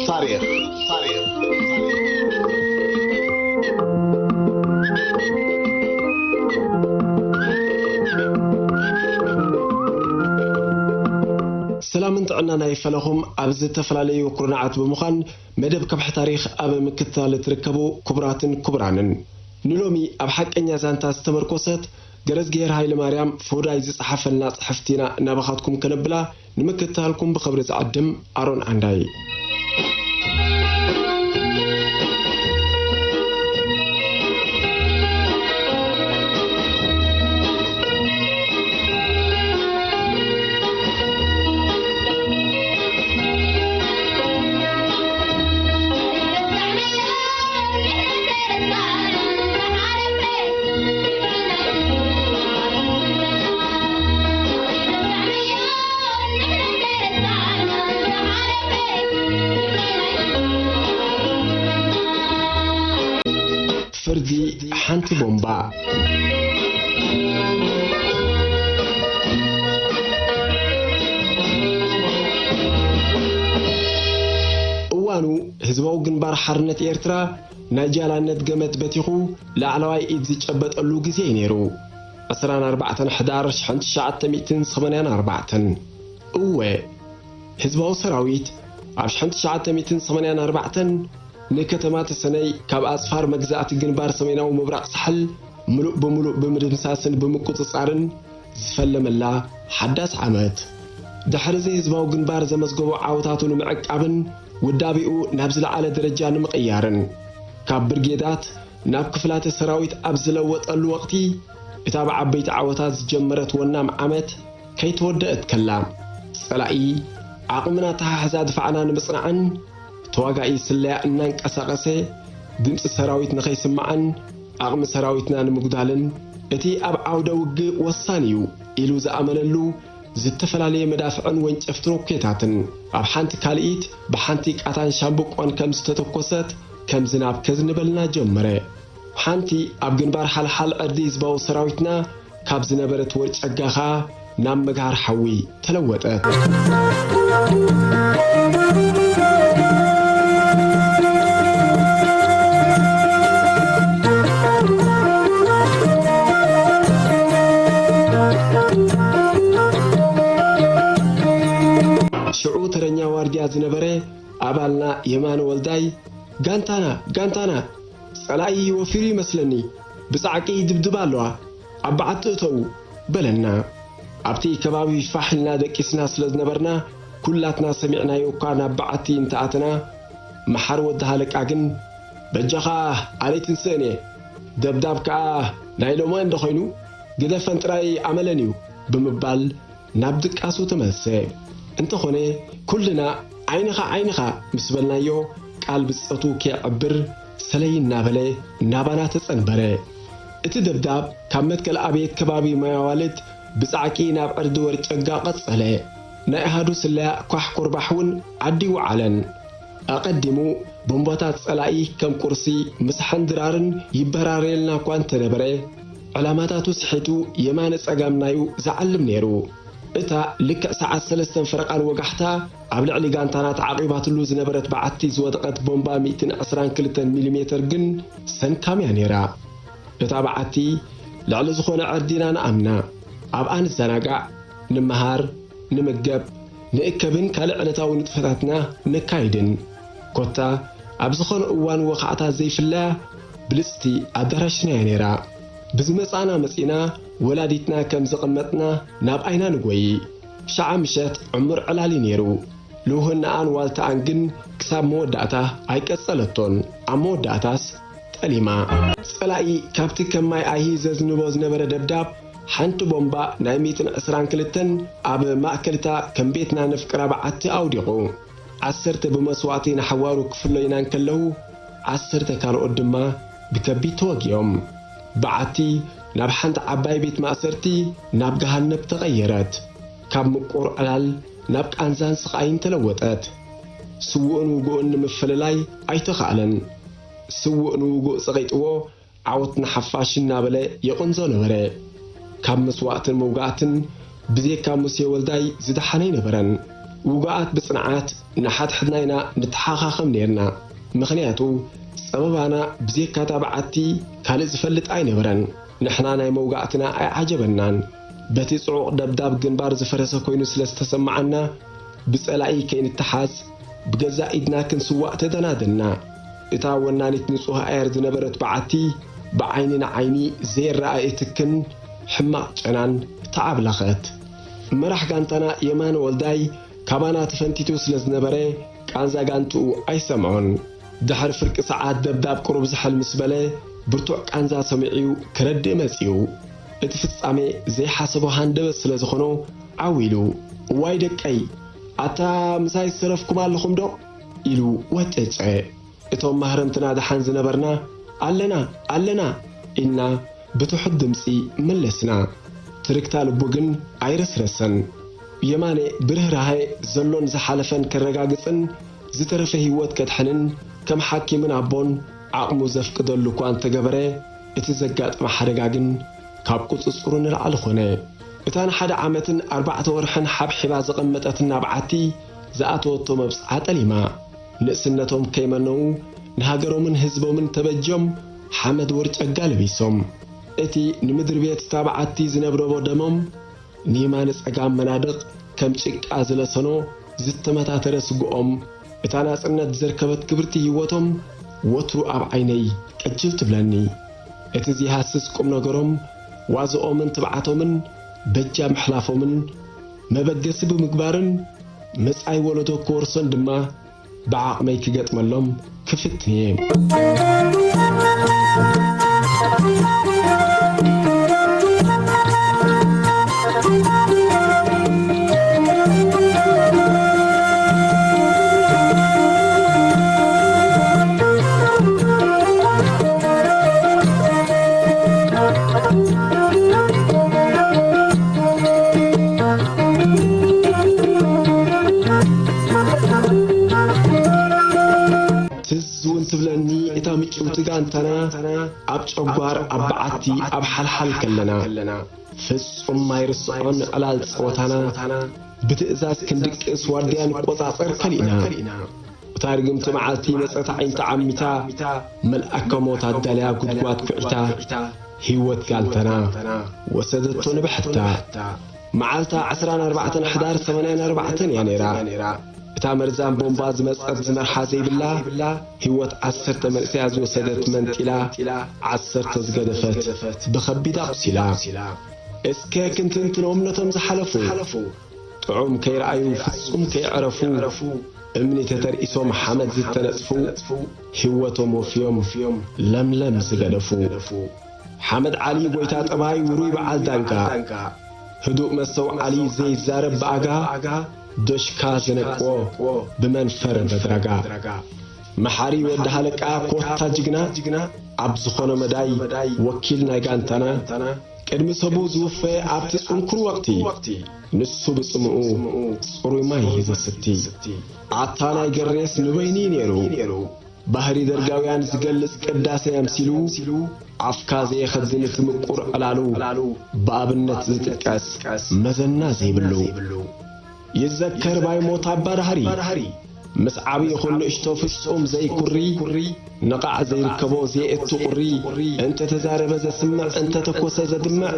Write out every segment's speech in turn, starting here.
ታሪኽ፣ ታሪኽ፣ ታሪኽ። ሰላምን ጥዕናን ኣይፈለኹም። ኣብ ዝተፈላለዩ ኩርናዓት ብምዃን መደብ ከብሒ ታሪኽ ኣብ ምክትታል እትርከቡ ክቡራትን ክቡራንን፣ ንሎሚ ኣብ ሓቀኛ ዛንታ ዝተመርኮሰት ገረዝግሄር ሃይለማርያም ፎዳይ ዝጸሓፈልና ጽሕፍቲ ኢና ናባኻትኩም ከነብላ ንምክትታልኩም ብኽብሪ ዝዕድም ኣሮን ዓንዳይ። ፍርዲ ሓንቲ ቦምባ። እዋኑ ህዝባዊ ግንባር ሓርነት ኤርትራ ናይ ጃላነት ገመድ በቲኹ ላዕለዋይ ኢድ ዝጨበጠሉ ግዜ እዩ ነይሩ። ዕስራን ኣርባዕተን ሕዳር ሽሕን ትሽዓተ ሚእትን ሰማንያን ኣርባዕተን። እወ፣ ህዝባዊ ሰራዊት ኣብ ሽሕን ትሽዓተ ሚእትን ሰማንያን ኣርባዕተን ንከተማ ተሰነይ ካብ ኣጽፋር መግዛእቲ ግንባር ሰሜናዊ ምብራቕ ሳሕል ምሉእ ብምሉእ ብምድምሳስን ብምቁጽጻርን ዝፈለመላ ሓዳስ ዓመት። ድሕሪ እዚ ህዝባዊ ግንባር ዘመዝገቦ ዓወታቱ ንምዕቃብን ውዳቤኡ ናብ ዝለዓለ ደረጃ ንምቕያርን፣ ካብ ብርጌዳት ናብ ክፍላተ ሰራዊት ኣብ ዝለወጠሉ ወቕቲ፣ እታ ብዓበይቲ ዓወታት ዝጀመረት ወናም ዓመት ከይተወደአት ከላ፣ ጸላኢ ዓቕምን ኣተሓሕዛ ድፋዕና ንምጽናዕን፣ ተዋጋኢ ስለያ እናንቀሳቐሰ ድምጺ ሰራዊት ንኸይስማዕን ዓቕሚ ሰራዊትና ንምጉዳልን፣ እቲ ኣብ ዓውደ ውግእ ወሳኒ እዩ ኢሉ ዝኣመነሉ ዝተፈላለየ መዳፍዕን ወንጨፍቲ ሮኬታትን ኣብ ሓንቲ ካልኢት ብሓንቲ ቃታን ሻምብቆን ከም ዝተተኮሰት ከም ዝናብ ከዝንበልና ጀመረ። ሓንቲ ኣብ ግንባር ሓልሓል ዕርዲ ህዝባዊ ሰራዊትና ካብ ዝነበረት ወርጨጋ ኸኣ ናብ መግሃር ሓዊ ተለወጠት። ሽዑ ተረኛ ዋርድያ ዝነበረ ኣባልና የማነ ወልዳይ፣ "ጋንታና፣ ጋንታና፣ ጸላኢ ወፊሩ ይመስለኒ፣ ብጻዕቂ ይድብድባ ኣለዋ፣ ኣብ በዓቲ እተዉ" በለና። ኣብቲ ከባቢ ፋሕ ኢልና ደቂስና ስለ ዝነበርና፣ ኩላትና ሰሚዕናዮ እኳ ናብ በዓቲ እንተኣተና፣ መሓር ወዲ ሃለቃ ግን፣ "በጃኻ ኣሌትን ስእን እየ፣ ደብዳብ ከኣ ናይ ሎማን እንዶ ኾይኑ፣ ግደፈን ጥራይ ኣመለን እዩ" ብምባል ናብ ድቃሱ ተመልሰ። እንተኾነ፣ ኩልና ዓይንኻ ዓይንኻ ምስ በልናዮ፣ ቃል ብጸቱ ከየዕብር ሰለይ እናበለ ናባና ተጸንበረ። እቲ ደብዳብ ካብ መትከል ኣብየት ከባቢ ማይ ኣዋልድ ብጻዕቂ ናብ ዕርዲ ወርጨጋ ቀጸለ። ናይ ኣሃዱ ስለያ ኳሕ ኮርባሕ እውን ዓዲ ወዓለን። ኣቐዲሙ ቦምባታት ጸላኢ ከም ቁርሲ ምሳሕን ድራርን ይበራረየልና እኳ እንተነበረ፣ ዕላማታቱ ስሒቱ የማነ ጸጋምናዩ ዝዓልም ነይሩ። እታ ልክዕ ሰዓት ሰለስተን ፈረቓን ወጋሕታ ኣብ ልዕሊ ጋንታና ተዓቒባትሉ ዝነበረት በዓቲ ዝወደቐት ቦምባ ሚእትን ዕስራን ክልተን ሚሊሜተር ግን ሰንካምያ ነይራ። እታ በዓቲ ልዕሊ ዝኾነ ዕርዲና ንኣምና፣ ኣብኣ ንዘናጋዕ፣ ንምሃር፣ ንምገብ፣ ንእከብን ካልእ ዕለታዊ ንጥፈታትና ነካይድን። ኮታ ኣብ ዝኾነ እዋን ወኻዕታ ዘይፍለያ ብልጽቲ ኣዳራሽና እያ ነይራ። ብዝመጻና መጺና ወላዲትና ከም ዘቐመጥና ናብ ኣይና ንጎይ። ሸዓ ምሸት ዕሙር ዕላል እዩ ነይሩ። ልውህናኣን ዋልታኣን ግን ክሳብ መወዳእታ ኣይቀጸለቶን። ኣብ መወዳእታስ ጠሊማ። ጸላኢ ካብቲ ከም ማይ ኣይሂ ዘዝንቦ ዝነበረ ደብዳብ፣ ሓንቲ ቦምባ ናይ ሚእትን ዕስራን ክልተን ኣብ ማእከልታ ከም ቤትና ነፍቅራ በዓቲ ኣውዲቑ። ዓሰርተ ብመስዋእቲ ንሓዋሩ ክፍለዩና እንከለዉ፣ ዓሰርተ ካልኦት ድማ ብከቢድ ተወጊኦም። በዓቲ ናብ ሓንቲ ዓባይ ቤት ማእሰርቲ፣ ናብ ገሃነብ ተቐየረት። ካብ ምቁር ዕላል ናብ ቃንዛን ስቓይን ተለወጠት። ስዉእን ውጉእን ንምፍልላይ ኣይተኻእለን። ስዉእ ንውጉእ ጸቒጥዎ፣ ዓወት ንሓፋሽ እናበለ የቐንዞ ነበረ። ካብ መስዋእትን መውጋእትን ብዜካ ሙሴ ወልዳይ ዝደሓነ ኣይነበረን። ውጉኣት ብጽንዓት ንሓድሕድና ኢና ንተሓኻኸም ኔርና። ምኽንያቱ፣ ጸበባና ብዜካ እታ በዓቲ ካልእ ዝፈልጥ ኣይነበረን። ንሕና ናይ መውጋእትና ኣይዓጀበናን። በቲ ጽዑቕ ደብዳብ ግንባር ዝፈረሰ ኮይኑ ስለ ዝተሰማዓና፣ ብጸላኢ ከይንተሓዝ፣ ብገዛእ ኢድና ክንስዋእ ተደናደና። እታ ወናኒት ንጹህ ኣየር ዝነበረት በዓቲ፣ ብዓይኒ ንዓይኒ ዘይረኣየ ትክን ሕማቕ ጨናን ተዓብለኸት። መራሕ ጋንታና የማነ ወልዳይ ካባና ተፈንቲቱ ስለ ዝነበረ፣ ቃንዛ ጋንትኡ ኣይሰምዖን። ድሕሪ ፍርቂ ሰዓት ደብዳብ ቁሩብ ዝሕል ምስ በለ፣ ብርቱዕ ቃንዛ ሰሚዑ'ዩ ከረድእ መጺኡ። እቲ ፍጻሜ ዘይሓሰቦ ሃንደበት ስለ ዝኾኖ፣ ዓው ኢሉ፣ "እዋይ ደቀይ፣ ኣታ ምሳይ ዝሰረፍኩም ኣለኹም ዶ?" ኢሉ ወጨጨ። እቶም ማህረምትና ደሓን ዝነበርና፣ "ኣለና፣ ኣለና!" ኢልና ብትሑት ድምጺ መለስና። ትርግታ ልቡ ግን ኣይረስረሰን። የማነ ብርህራሀ ዘሎን ዝሓለፈን ከረጋግጽን ዝተረፈ ህይወት ከድሕንን ከም ሓኪምን ኣቦን ዓቕሙ ዘፍቅደሉ እኳ እንተገበረ፣ እቲ ዘጋጠመ ሓደጋ ግን ካብ ቁጽጽሩ ንላዕሊ ኾነ። እታ ንሓደ ዓመትን ኣርባዕተ ወርሕን ሓብሒባ ዘቐመጠትና በዓቲ ዝኣተወቶ መብጽዓ ጠሊማ። ንእስነቶም ከይመነዉ ንሃገሮምን ህዝቦምን ተበጅዮም ሓመድ ወርጨጋ ለቢሶም። እቲ ንምድሪ ቤት እታ በዓቲ ዝነብነቦ ደሞም ንየማነ ጸጋም መናድቕ ከም ጭቃ ዝለሰኖ ዝተመታተረ ስግኦም፣ እታ ናጽነት ዘርከበት ክብርቲ ህይወቶም ወትሩ ኣብ ዓይነይ ቅጅል ትብለኒ። እቲ ዘይሃስስ ቁም ነገሮም፣ ዋዝኦምን ትብዓቶምን በጃ ምሕላፎምን መበገሲ ብምግባርን መጻኢ ወለዶ ክወርሶን ድማ ብዓቕመይ ክገጥመሎም ክፍትን እየ። ትዝ እውን ትብለኒ እታ ምጭውቲ ጋንታና ኣብ ጨጓር ኣብ በዓቲ ኣብ ሓልሓል ከለና። ፍጹም ኣይርስዖን ዕላል ጸወታና። ብትእዛዝ ክንድቅስ ዋርድያ ንቆጻጸር ከሊእና። እታ ርግምቲ መዓልቲ መጸት ኣዒንታ ዓሚታ፣ መልኣከ ሞት ኣዳልያ ጉድጓድ ኩዒታ፣ ህይወት ጋንታና ወሰደቶ ንብሕታ። መዓልታ ዕስራን ኣርባዕተን ሕዳር ሰማንያን ኣርባዕተን እያ ነይራ። እታ መርዛም ቦምባ ዝመጸት ዝመርሓ ዘይብላ፣ ህይወት ዓሰርተ መንእሰያት ዝወሰደት መንጢላ፣ ዓሰርተ ዝገደፈት ብኸቢድ ኣቑሲላ። እስከ ክንትንትኖም ነቶም ዝሓለፉ። ጥዑም ከይረኣዩ ፍጹም ከይዕረፉ፣ እምኒ ተተርኢሶም ሓመድ ዝተነጽፉ፣ ህይወቶም ወፍዮም ለምለም ዝገደፉ። ሓመድ ዓሊ ጎይታ ጠባይ ውሩይ በዓል ዳንጋ፣ ህዱእ መስተውዓሊ ዘይዛረብ ብኣጋ፣ ዶሽካ ዘነቅዎ ብመንፈር በድራጋ። መሓሪ ወዲ ሃለቃ ኮታ ጅግና፣ ኣብ ዝኾነ መዳይ ወኪል ናይ ጋንታና፣ ቅድሚ ሰቡ ዝውፈ ኣብቲ ጽንኩር ወቕቲ፣ ንሱ ብጽምኡ ጽሩይ ማይ እዩ ዘስቲ። ኣታ ናይ ገሬስ ንበይኑ እዩ ነይሩ። ባህሪ ደርጋውያን ዝገልጽ ቅዳሴ ኣምሲሉ፣ ኣፍካ ዘየኸድን እቲ ምቁር ዕላሉ፣ ብኣብነት ዝጥቀስ መዘና ዘይብሉ። ይዘከር ባይ ሞት ኣባ ዳህሪ፣ ምስ ዓቢ ይኹን ንእሽቶ ፍጹም ዘይኩሪ፣ ነቓዕ ዘይርከቦ ዘየእቱ ቁሪ፣ እንተ ተዛረበ ዘስምዕ፣ እንተ ተኮሰ ዘድምዕ፣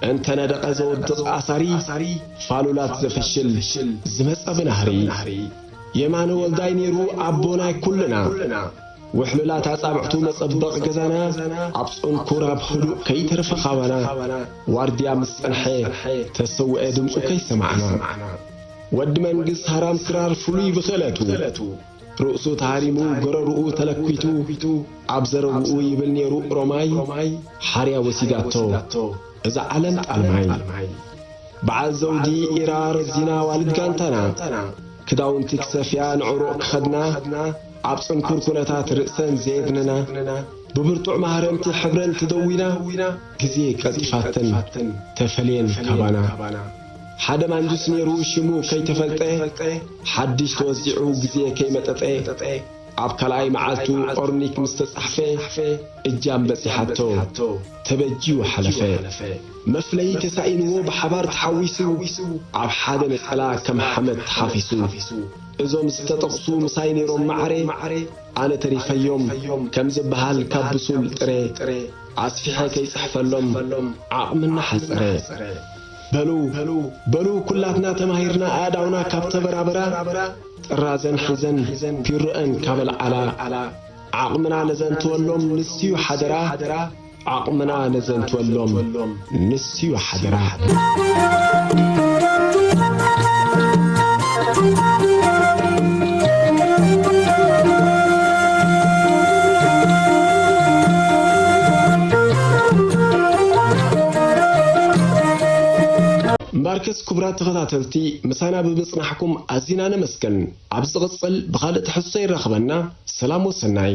እንተ ነደቐ ዘወድቕ ኣሳሪ፣ ፋሉላት ዘፍሽል ዝመጸ ብናህሪ። የማነ ወልዳይ ነይሩ ኣቦ ናይ ኩልና። ውሕሉላት ኣጻብዕቱ መጸበቕ ገዛና፣ ኣብ ጽንኩር ኣብ ህዱእ ከይተርፈ ካባና፣ ዋርድያ ምስ ጸንሐ፣ ተሰውአ ድምጹ ከይሰማዕና። ወዲ መንግስ ሃራም ክራር ፍሉይ ብኽእለቱ፣ ርእሱ ተሃሪሙ፣ ጎረርኡ ተለኲቱ፣ ኣብ ዘረብኡ ይብል ነይሩ ኦሮማይ፣ ሓርያ ወሲዳቶ እዛ ዓለም ጣልማይ። በዓል ዘውዲ ኢራ ረዚና ዋልድ ጋንታና፣ ክዳውንቲ ክሰፍያ ንዕሩቕ ክኸድና፣ ኣብ ጽንኩር ኩነታት ርእሰን ዘየድነና፣ ብብርቱዕ ማህረምቲ ሕብረን ትደዊና፣ ግዜ ቀልጢፋተን ተፈልየን ካባና። ሓደ ማንጁስ ነይሩ ሽሙ ከይተፈልጠ፣ ሓድሽ ተወዚዑ ግዜ ከይመጠጠ፣ ኣብ ካልኣይ መዓልቱ ኦርኒክ ምስ ተጻሕፈ፣ እጃም በጺሓቶ። ተበጅዩ ሓለፈ። መፍለዪ ተሳኢንዎ ብሓባር ተሓዊሱ፣ ኣብ ሓደ ነጸላ ከም ሓመድ ተሓፊሱ። እዞም ዝተጠቕሱ ምሳይ ነይሮም ማዕረ፣ ኣነ ተሪፈዮም ከም ዝበሃል ካብ ብሱል ጥረ፣ ኣስፊሐ ከይጽሕፈሎም ዓቕምና ሓጸረ። በሉ፣ በሉ ኩላትና ተማሂርና ኣእዳውና ካብ ተበራበራ፣ ጥራዘን ሒዘን ፒሮአን ካብ ኣልዓላ፣ ዓቕምና ነዘንትወሎም ንስዩ ሓደራ፣ ዓቕምና ነዘንትወሎም ንስዩ ሓደራ። እምበኣርከስ ክቡራት ተኸታተልቲ፣ ምሳና ብምጽናሕኩም ኣዚና ነመስግን። ኣብ ዝቕጽል ብኻልእ ትሕዝቶ ይራኽበና። ሰላም ወሰናይ።